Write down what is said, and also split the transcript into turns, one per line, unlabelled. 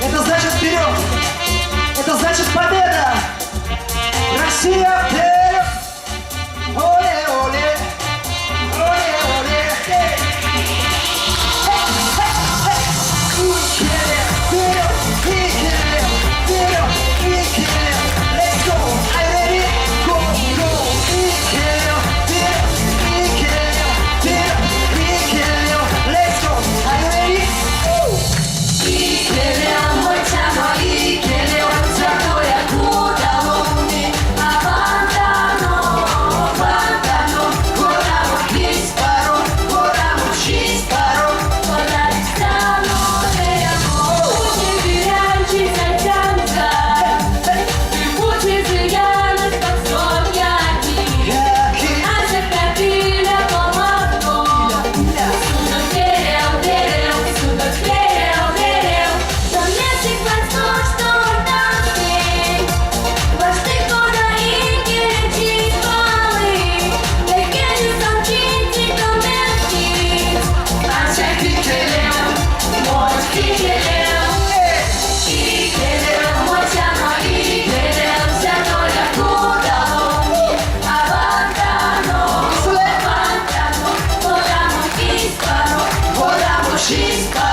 Это значит вперед! Это значит победа! Россия вперед! Оле, оле! Оле, оле! Эй! Эй, эй, эй! Икелев, вперед! Икелев, вперед! Икелев! Let's go! Are you ready? Go, go! Икелев, вперед! Икелев, вперед! Икелев! Let's go! Are you ready? Woo!
Икелев, мольтяно, икелев, зярдояк удалов минь а вантано, вантано, кодамо кись паро, кодамо чись паро. Кода лисстяно эрямо. Бути берянь, чись а тянзат, ды бути зыянось потсон яки.
Яки!
Ансяк иля полавто.
Иля!
Судот верев, верев, судот верев, верев. Тонеть ладсо, што ортатнень. Варштык кода икеле чись палы, Теке жо сон чинть тонеть. Ансяк икелев, мольть икелев.
Эй!
Икелев, мольтяно, икелев, зярдояк удалов минь а вантано, вантано, кодамо кись паро,
Кодамо чись паро!